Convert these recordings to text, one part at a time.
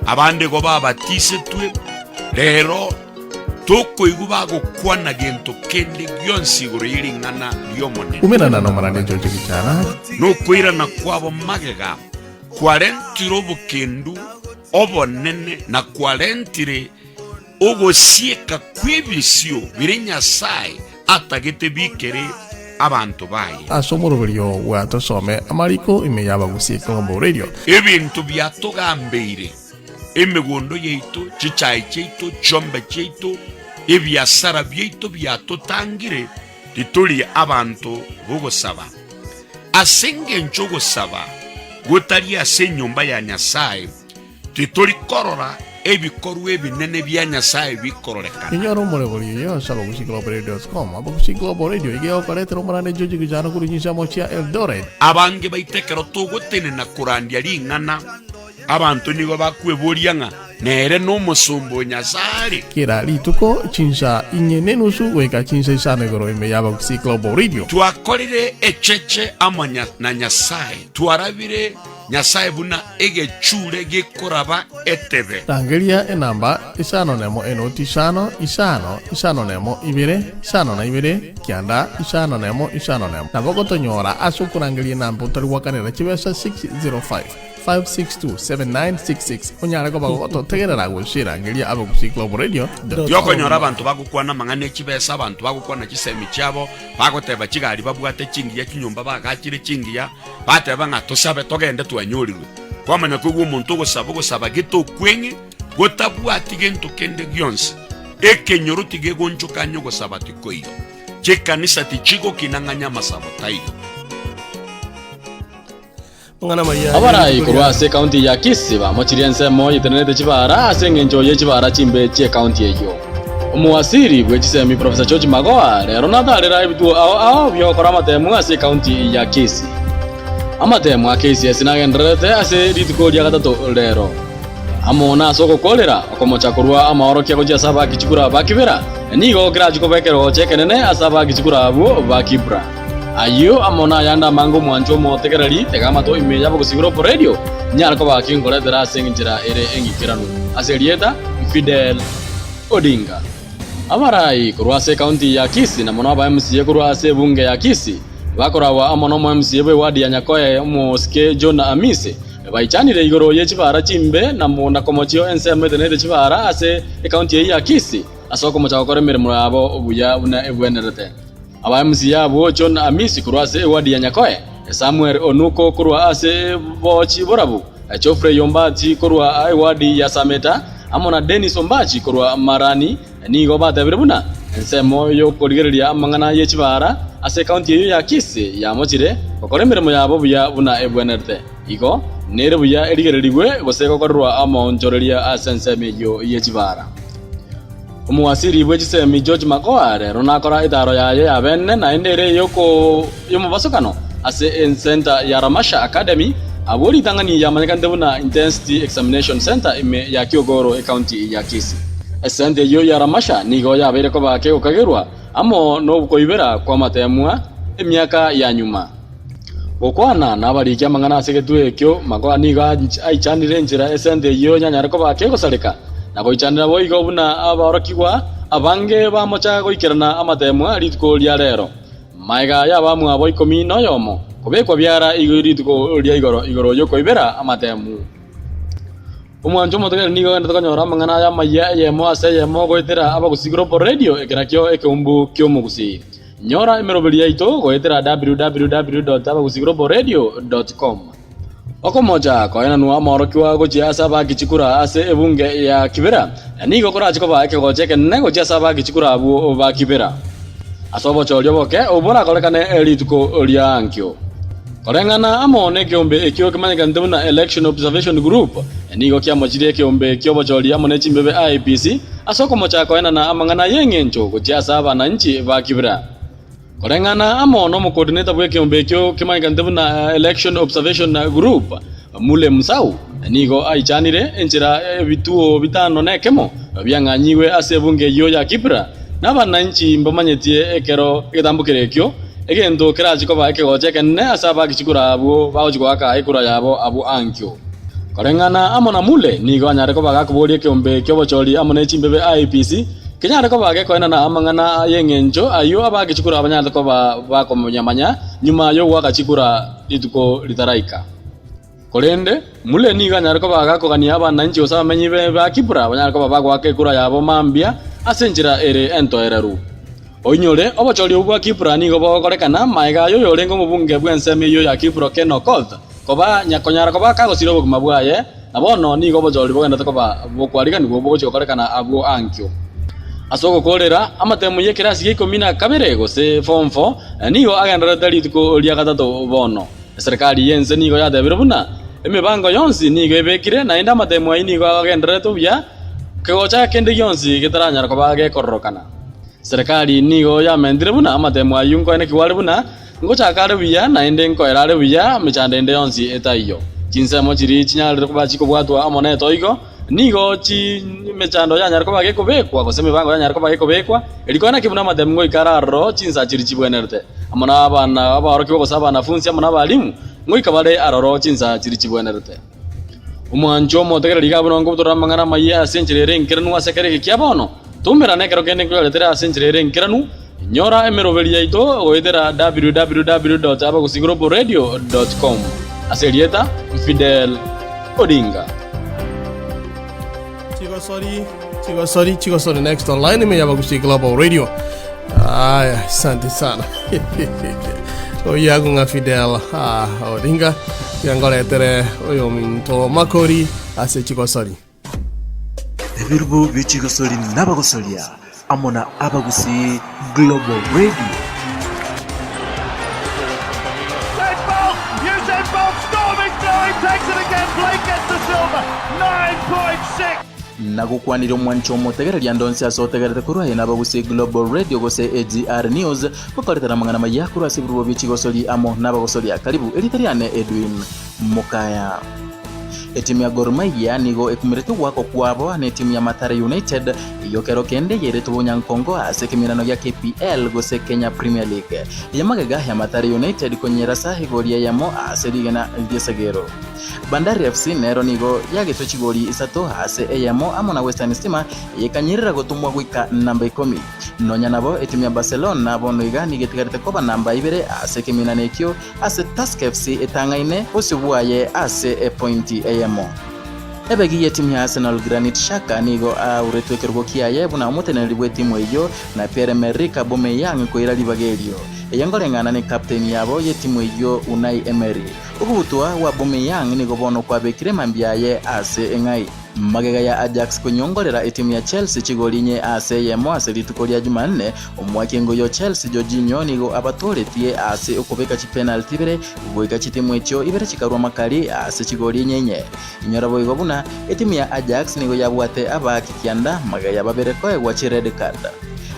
Abande igo babatisetwe, rero tokoigwa bagokwana gento kende gionsi igoro ye ring'ana ri'Omonene. Umerana nomorani George Gichana. Nokoirana kwabo magega kwarentire obokendu obonene na kwarentire ogosieka kw'ebisio biria Nyasae atagete bikere abanto baye. Ase omoroberio bwa Tosome Amariko ime y'Abagusii Global Radio. Ebinto biatogambeire, emegondo yaito, chichae chiaito, chiombe chiaito, ebiasara biaito biatotangire, titori abanto b'ogosaba. Ase engencho ogosaba gotari ase enyomba ya Nyasae, Titori korora ebikorwa ebinene bia Nyasae bikororekana. Inyora omorebori oyo ase abagusii.globalradio.com. Abagusii Global Radio iga egokoretera omorande George Gichana korwa chinsemo chia Eldoret. Abange baito ekero togotenena korandia ring'ana, abanto nigo bakweboria ng'a nere nomosomba o Nyasae are. Kera rituko chinsa inye nenusu goika chinsa isano igoro ime ya Abagusii Global Radio. Twakorire echeche amo na Nyasae, twarabire Nyasae buna egechure gekoraba etebe. Rangeria enamba isano nemo enoti isano, isano, isano nemo ibere, isano na ibere, kianda, isano nemo, isano nemo. Nabo gotonyora ase okorangeria enamba otari gwakanera chibesa 605 562 7966 onyare koba gototegerera gose rangeria abagusii global radio dot Tokonyora com. abanto bagokwana amang'ana e chibesa, abanto bagokwana chisemi chiabo, bagoteba chigari babwate chingiya, chinyomba bagachire chingiya, Bateba ng'a tosabe togende twanyorirwe. Kwamanya koigwa omonto ogosaba ogosaba gete okweng'e gotabwati gento kende gionsi. Ekenyoro tigegonchoka anye ogosaba tikoiyo. Chikanisa tichigokina ng'anye amasabo taiyo. Abarai korwa ase ekaunti ya Kisii bamochirie ensemo yetenenete chibara ase engencho ye chibara chimbe chi'ekaunti eyio. Omowasiri bwe chisemi Professor George Magoha rero natarera ebituo ao ao bi'ogokora amatemu ase ekaunti ya Kisii. Amatemu a KCSE nagendererete ase rituko ria gatato rero. Amo nase ogokorera okomocha korwa amaorokia gochia ase abaaki chikura ba Kibera, nigo kerachie koba ekerogocho ekenene ase abaaki chikura abwo ba Kibra. Ayio amo nayande amange omwancho omotegereri, tega amato ime y'abagosibera oboredio, inyare koba kinkoretera ase enchera ere eng'ikeranu. Ase erieta Fidel Odinga. Abarai korwa ase ekaunti ya Kisii na mono aba MCA korwa ase ebunge ya Kisii bakoragwa amo nomo MCA bw'ewadi ya Nyakoe omosike John Amisi baichanire igoro ye chibara chimbe na na komochio ensemo etenenete chibara ase ekaunti eyio ya Kisii ase okomocha gokora emeremo yabo buya buna ebwenerete. Aba MCA abwo John Amisi korwa ase ewadi ya Nyakoe, Samuel Onuko korwa ase Boochi Borabu, Geoffrey Ombachi korwa ewadi ya Sameta, amo na Dennis Ombachi korwa Marani nigo batebire buna ensemo y'okorigereria amang'ana ye chibara ase ekaunti eyio ya Kisii yamochire gokora emeremo yabo buya buna ebwenerete. Igo nere buya erigererigwe gose gokorerwa amaonchoreria ase ensemo eyio ye chibara. Omowasiri bwe chisemi George Magoha rero nakora etaaro yaye ya bene naende ere ey'omobasokano ase esenta ya Ramasha Academy abwo ritang'ani yamanyekanete buna Intensity Examination Centre ime ya Kiogoro ecounty ya Kisii. Esenta eyio ya Ramasha nigo yabeire koba kegokagerwa amo nokoibera kw'amatemwa emiaka ya nyuma. Gokwana nabariki amang'ana ase egetwe ekio, Magoha nigo aichanire enchera esente eyio yanyare koba kegosareka, na goichanera boigo buna aborokigwa abange bamocha goikerana amateemwa rituko ria rero. Magega y'abamwabo ikomi noyomo kobekwa biara rituko ria igoro igoro y'okoibera amateemu. Omwancho omotegereri nigo agenderete konyora amang'ana aya amayia eyemo ase eyemo goetera Abagusii Global Radio ekerakio ekeumbu ki'omogusii. Nyora emeroberi yaito goetera www.abagusiiglobalradio.com. Okomocha koenanwa amaorokigwa gochia ase abaaki chikura ase ebunge ya Kibera nigo korache koba ekegocha ekenene gochia ase abaaki chikura abwo ba Kibera ase obochori oboke obwo borakorekane rituko ria ankio. Koreng'ana amo nekeombe ekio kemanyekanete buna Election Observation Group, nigo kiamochirie ekeombe ki'obochori amo ne chimbebe IEBC ase okomocha koenana amang'ana y'engencho gochia ase abananchi ba Kibra. Koreng'ana amo nomocoordinator bw'ekeombe ekio kemanyekanete buna Election Observation Group, Mule Musau, nigo aichanire enchera ebituo bitano nekemo biang'anyigwe ase ebunge eyio ya Kibra Nabananchi mbamanyetie ekero egetambokero ekio, egento kerache koba ekegocha ekenene ase abaaki chikura abwo bagochia goaka ekura yabo abwo ankio. Koreng'ana amo na Mule nigo anyare koba gakoboria ekeombe ki'obochori amo ne chimbebe IEBC kenyare koba gekoenana amang'ana y'engencho ayio abaaki chikura banyarete koba bakomonyamanya nyuma y'ogoaka chikura rituko ritaraika. Korende Mule nigo anyare koba gakogania abananchi gose abamenyi ba Kibra banyare koba bagoaka ekura yabo mambia ase enchera ere entoereru. Oinyore, obochori obwo bwa Kibra nigo bogokorekana magega y'oyorenge omobunge bw'ensemo eyio ya Kibro Ken Okoth koba konyara koba kagosira obogima bwaye, na bono nigo obochori bogenderete koba bokwariganigwa bogochia gokorekana abwo ankio. Ase ogokoorera amatemo y'ekerasi gia ikomi na kabere gose form four nigo agendererete rituko ria gatato bono. Eserekari y'ense nigo yatebire buna emebango yonsi nigo ebekire, naende amatemo ayio nigo agendererete buya, kegocha kende gionsi getaranyara koba gekororokana. Eserekari nigo yamentire buna amatemo ayio nkoenekigwa are buna ngochaka are buya, naende nkoera are buya mechando ende yonsi etaiyo. Chinsemo chiria chinyarire koba chikobwatwa amo netoigo, nigo chimechando yanyare koba gekobekwa, gose emebango yanyare koba gekobekwa, erio koeneki buna amatemo ngoika are aroro chinsa chiria chibwenerete. Amo nabana aborokigwa gose abanafunsi amo nabalimu, ngoika bare aroro chinsa chiria chibwenerete. Omwancho omotegereri iga buna nkobutorora amang'ana amayia ase enchera ere enkeranu ase ekero eke kia bono, toumerane ekero kende nkoyaretere ase enchera ere enkeranu, Inyora emeroberi yaito goetera www.abagusiglobalradio.com ase erieta Fidel Odinga. Chigosori, chigosori, chigosori next online ime y'Abagusi Global Radio. Aya, asante sana. Oyo ng'a Fidel ah, Odinga yangoretere oyo ominto makori ase chigosori. Ebirubo bie chigosori nabagosoria amo na Abagusii Global Radio. Usain Bolt! Usain Bolt storming through! He takes it again. Blake gets the silver. 9.6. Nagokwanire omwancho omotegereria ande onsi ase otegerete korwa aye n'Abagusii Global Radio gose AGR News, gokoretera amang'ana maya korwa ase ebirubo bie chigosori amo nabagosoria. Karibu, erieta riane Edwin Mokaya. Etimu ya Gor Mahia nigo ekumerete ogoakwa kwabo netimu ya Mathare United eyio kero kende yairetwe bonyankongo ase ekemerano gia KPL gose Kenya Premier League. Eye magega ya Mathare United konyerasa egori eyemo ase rigena ri'esegero. Bandari FC nero nigo yagetwe chigori isato ase eyemo amo na Western Stima eye ekanyerera gotomwa goika namba ikomi. Nonya nabo etimu ya Barcelona bono iga nigo etigarete koba namba ibere ase ekeminano ekio Ase Tusker FC etang'aine bosio bwaye ase epointi eyemo. Ebegi y'etimu ya Arsenal Granit Xhaka nigo auretwe ekerogo kiaye buna omoteneneri bw'etimu eyio na Pierre-Emerick Aubameyang koira ribaga erio. Eye nkoreng'ana ne captain yabo y'etimu eyio Unai Emery. Okobutwa gwa Aubameyang nigo bono kwabekire mambia aye ase eng'ai. Magega ya Ajax konyongorera etimu ya Chelsea chigori inye ase eyemo ase rituko ria Jumanne, omoaki engoyi o Chelsea Jorginho nigo abatooretie ase okobeka chipenalty ibere goika chitimu echio ibere chikarua makari ase chigori inye inye. Inyora boigo buna etimu ya Ajax nigo yabwate abaaki kianda magega ya babere koegwa chired card.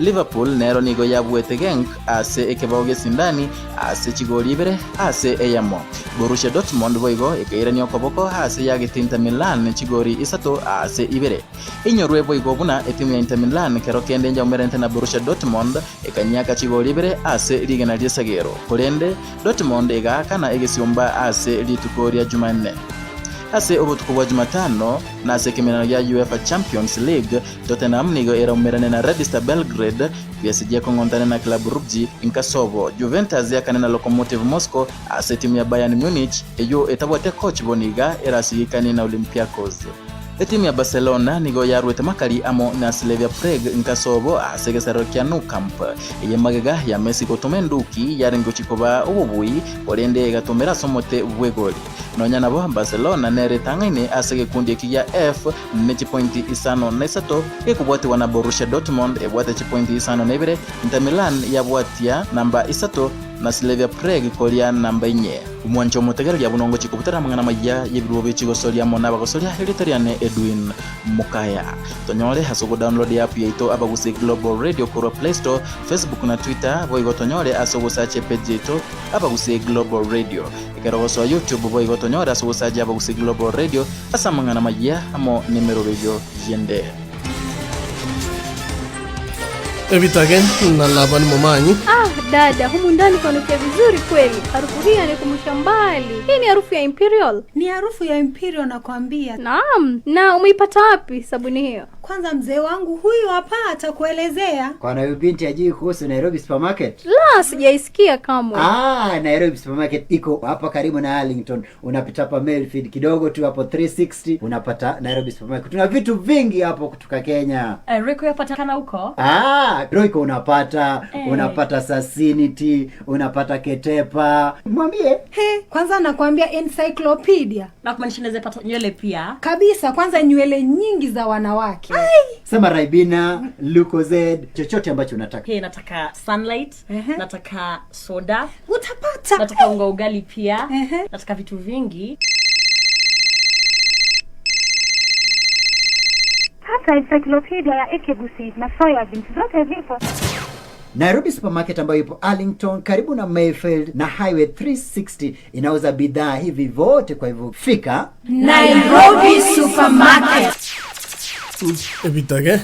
Liverpool nero nigo yabuete Genk ase ekebao gi'esindani ase chigori ibere ase eyemo. Borussia Dortmund boigo ekairania okoboko ase yagete Inter Milan chigori isato ase ibere. Inyorwe boigo buna etimu ya Inter Milan kero kende njaumerente na Borussia Dortmund ekanyiaka chigori ibere ase rigena ri'esagero. Korende Dortmund egaakana egesiomba ase rituko ria Jumanne. Ase obotuko bwa Jumatano, nase ekemerano gia UEFA Champions League, Tottenham nigo eraumerane na Red Star Belgrade, PSG ekong'ontane na Club Brugge, Nkasobo, Juventus yakane na Lokomotiv Moscow ase etimu ya Bayern Munich eyio etabwate coach bono iga erasigikanie na Olympiacos. Etimu ya Barcelona nigo yarwete makari amo na Slavia Prague nkasobo ase egesarero kia Nou Camp. Eye magega ya Messi gotoma enduki yarenge gochia koba obobui korende egatomera ase omote bw'egoli. Nonya nabo Barcelona nere etang'aine ase egekundi eki gia F ne chipointi isano na isato, gekobwatigwa na Borussia Dortmund ebwate chipointi isano na ibere, Inter Milan yabwatia namba isato, na Slavia Prague koria namba inye. Omwancho omotegereria buna ongochia kobutera amang'ana amaya y'ebirubo bie chigosoria amo nabagosoria erieta riane Edwin Mokaya. Tonyore ase ogodownload app yaito Abagusii Global Radio korwa Play Store, Facebook na Twitter, boigo tonyore ase ogosearch epage yaito Abagusii Global Radio. Ekero ogosoa YouTube boigo tonyore ase ogosacha Abagusii Global Radio ase amang'ana amayia amo nemeroberio yende. Ebitage na Labani momanyi. Ah, dada, humu ndani kwanukia vizuri kweli. Harufu hii yanikumbusha mbali. Hii ni harufu ya Imperial. Ni harufu ya Imperial nakwambia. Naam. Na umeipata wapi sabuni hiyo? Kwanza mzee wangu huyu hapa atakuelezea. Kwana huyu binti ajui kuhusu Nairobi Supermarket? La, sijaisikia kamwe. Ah, Nairobi Supermarket iko hapa karibu na Arlington. Unapita hapa Melfield kidogo tu hapo 360 unapata Nairobi Supermarket. Tuna vitu vingi hapo kutoka Kenya. Reko yapatikana huko? Ah, Royco unapata, Eh. unapata Sasinity, unapata Ketepa. Mwambie. He, kwanza nakwambia encyclopedia Na kumaanisha naweza pata nywele pia. kabisa, kwanza nywele nyingi za wanawake. Sema Raibina, Lucozade, chochote ambacho unataka. Hey, nataka sunlight, nataka soda, Utapata. nataka unga ugali pia, nataka vitu vingi. Hata encyclopedia ya Ekegusi na soya beans zote zipo. Nairobi Supermarket ambayo ipo Arlington karibu na Mayfield na Highway 360 inauza bidhaa hivi vote, kwa hivyo fika Nairobi Supermarket. Ebitage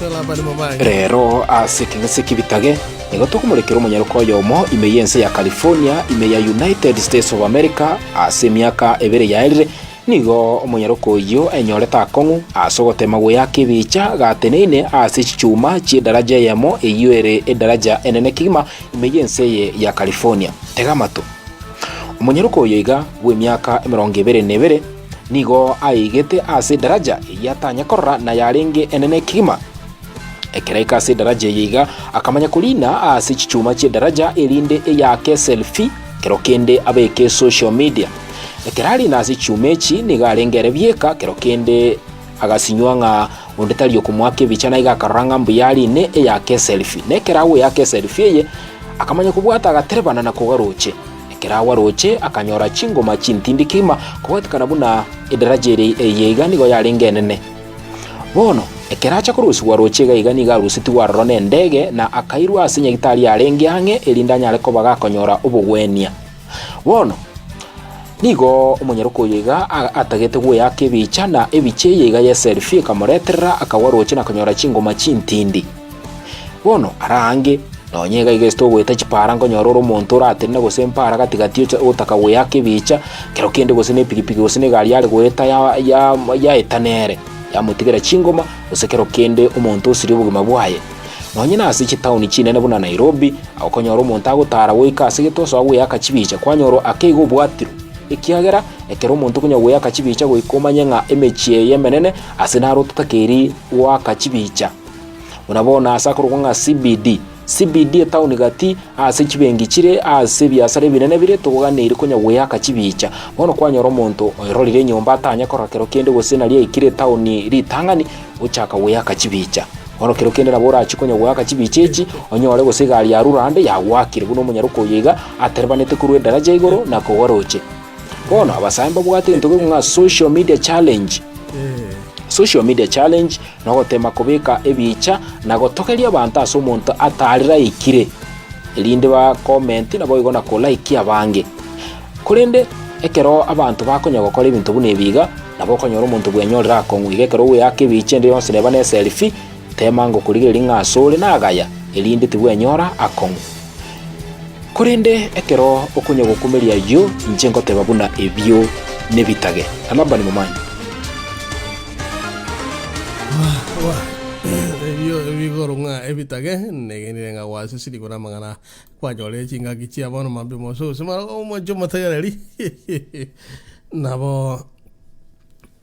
na Labani momanyi. Rero ase ekeng'ese kibitage nigo tokomorekera omonyaroka oyomo ime y'ense ya California ime ya United States of America ase emiaka ebere yaerire nigo omonyaroka oyio enyorete akong'u ase ogotema goyaka ebicha gateneine ase chichuma chi'edaraja eyemo eyio ere edaraja enene kegima ime y'ense eye ya California. Tega amato. Omonyaroka oyo iga bw'emiaka emerongo ebere na ebere nigo aigete ase edaraja eyio atanya korora na yarenge enene kegima. Ekero aika ase edaraja eye iga akamanya korina ase chichuma chi'edaraja erinde eyake eselfie kero kende abeke social media. Ekero arina ase chichuma echi nigo arenge ere bieka kero kende agasinywa ng'a onde tari okomoaka ebicha na iga akarora ng'a mbuya arine eyake eselfie. Na ekero agoyaka eselfie eye akamanya kobwata agaterebana na koga roche. Ekero agwa roche akanyora chingoma chintindi kegima kobwatekana buna edaraja ere eye iga nigo yarenge enene. Bono, ekero acha korusigwa roche iga iga nigo arusetigwe aroro nendege na akairwa ase nyagitari yarenge ang'e erinde anyare koba gakonyora obogwenia. Bono, nigo omonyaroka oyo iga atagete gweaka ebicha na ebicha eye iga y'eselfie ekamoreterera akagwa roche na konyora chingoma chintindi. Bono, ara ange, nonya iga iga ase togoeta chipara nkonyora ore omonto oratenene gose mpara gati gati ocha otaka goeaka ebicha, kero kende gose na epigipigi gose na egari yare goeta ya ya yaeta nere, yamotigera chingoma, gose kero kende omonto osiria obogima bwaye. Nonye na ase chitaoni chinene buna Nairobi, okonyora omonto agotara goika ase gete osoa goeaka chibicha kwanyora ake iga obwatirwe. Ekiagera ekero omonto okonya goeaka chibicha goika omanye ng'a emechie eye emenene ase naro ototakeiri goaka chibicha. Buna bono ase akorokwa ng'a CBD. CBD etaoni gati ase chibenki chire, ase ebiasara ebinene bire, togoganeiri konya goeaka chibicha. Bono kwanyora omonto oerorire enyomba atanye korora kero kende gose naria aikire etaoni ritang'ani, ochaka goeaka chibicha. Bono kero kende nabo orachie konya goeaka chibicha echi, onyore gose egari yarure ande yagoakire buna omonyaroka oyo iga aterebanete korwa edaraja igoro na kogwa roche. Bono abasae mbabwate egento kekorokwa ng'a social media challenge. Social media challenge nogotema kobeka ebicha na gotogeria abanto ase omonto atariraikire, erinde ba comment naboigo na ko like abange. Korende ekero abanto bakonya gokora ebinto buna ebi iga, nabo okonyora omonto bwenyorire akong'u iga ekero ogoeaka ebicha ende yonsi neba ne selfie, tema ngokorigereria ng'a asore nagaya, erinde tibwenyora akong'u. Korende ekero okonya gokumeria ayio, inche ngoteba buna ebio nebitage. Na Labani momanyi. Ebio bigoro ng'a ebitage, negenire ng'a gwasesirigwe namang'ana kwanyorire chingaki chia bono mambia omososi mara omonche omotegereri nabo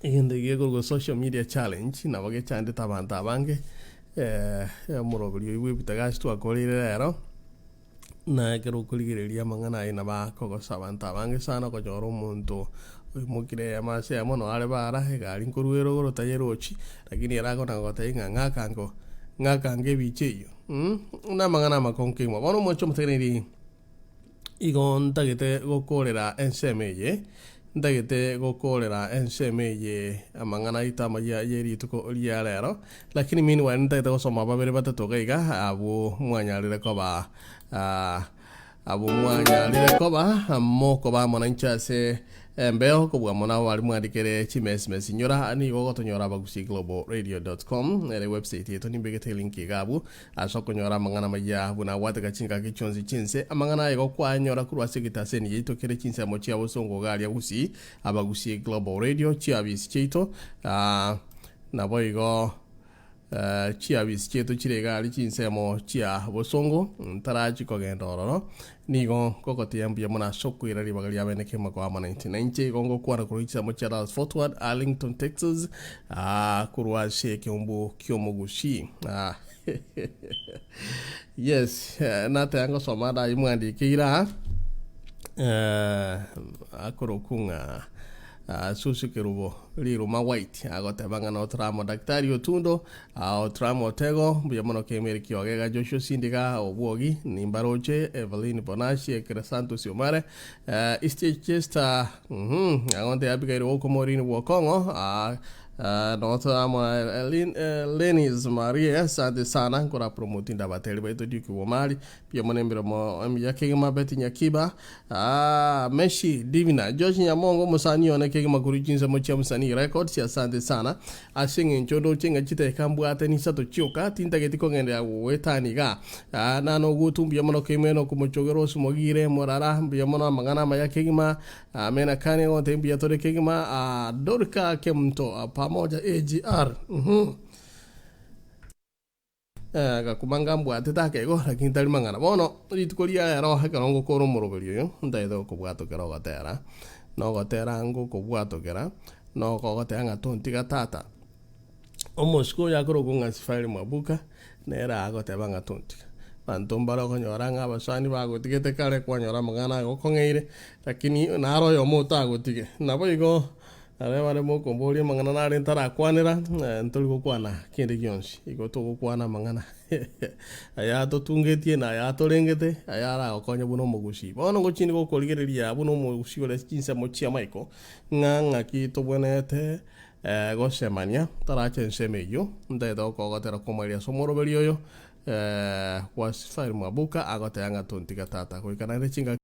egento gekorokwa social media challenge nabo gechandete abanto abange omoroberi oyio bwa ebitage ase twakoreire rero. Na ekero okorigereria amang'ana aye nabo akogosa abanto abange sana okonyora omonto oimokire eyemo ase eyemo noo are bara egari nkorwa ere igoro tayerochi lakini ere akona gogotebia ng'a ng'aka nko ng'aka nko ebicha eyio na amang'ana amakongu kegima. Bono omoche omotegereri igo ntagete gokorera ensemo eye Ntagete gokoorera ensemo eye amang'ana aito amayia ye rituko ria rero, lakini meanwhile ntagete gosoma babere batato iga iga abwo mwanyarire koba abwo mwanyarire koba mokoba amo nainche ase. Embeo kobua mono abo baria mwandikere chimesimesi inyora nigo ogotonyora abagusiiglobalradio.com ere website yaito nimbegete elink iga abwo ase okonyora amang'ana amaya buna agwateka chingaki chionsi chinse amang'ana aya igo kwanyora korwa ase egetaseni giaito kere chinsemo chia bosongo iga aria gusii Abagusii Global Radio chiabisi chiaito naboigo Chiabisi chiaito chire iga aria chinsemo chia bosongo, ntarachi kogenda ororo, nigo ngogoteebia mbuya mono ase okoira ribaga ria bene kegima koama nainche. Na inche igo ngokwana korwa chinsemo chia Dallas Fort Worth, Arlington, Texas, korwa ase ekeumbu ki'omogusii. Yes, nateba ngosoma ande ayio mwandikeire aa, akorokwa ng'a Susu Kerubo. Riruma White agoteba ng'a notramo Daktari Otundo, Otramo Otego, mbuya mono Kemeri Kiogega, Joshua Sindiga, Obwogi, Nimbaroche, Evelyn Bonashi, Cresantus Omare, East Chester, agonte Abigail Okomorini Bwokong'o, notramo Lenis Marie, asante sana, nkora promote ndabateri baito Duke Bomari, Mbuya mono emeremo emiya kegima Betty Nyakiba, Aah Meshy Divina, Josh Nyamongo omosani one kegima korwa chinsemo chia Msanii Records asante sana ase eng'encho ndoche ng'a chidakika mbwate nisato chioka tintageti kogenderera goetania igaa. Aah nane ogotu mbuya mono kegima enock Mochoge Rose Mogire Morara mbuya mono amang'ana amaya kegima Amina Kani ogontebia mbuya tore kegima aah Dorika Kemunto pamoja AGR uhum. Agakuma ngambwatete akeigo, lakini tari mang'ana. Bono rituko ria rero ekero ngokora omoroberi oyo, ntagete gokobwatokera ogotera, na ogotera ngokobwatokera, noko ogoteba ng'a tontiga tata. Omosike oyo akorokwa ng'a Sifari Mwabuka, nere agoteba ng'a tontiga. Abanto mbare okonyora ng'a abasani bagotigete kare kwanyora amang'ana agokong'eire, lakini naro oyomo otagotige. Naboigo Aria bare mokomboria amang'ana nare ntarakwanera, ntori gokwana kende gionsi, igo togokwana amang'ana ayatotungetie na ayatorengete, ayaragokonye buna omogusii. Bono ngochia inde gokorigereria buna omogusii ore ase chinsemo chi'amaiko, ng'a ng'aki tobwenerete gosemania, tarache ensemo eyio, ntagete gokogotera komoerio ase omoroberi oyo, gwa Sifari Mwabuka agoteba ng'a tontiga tata goika naende chingaki.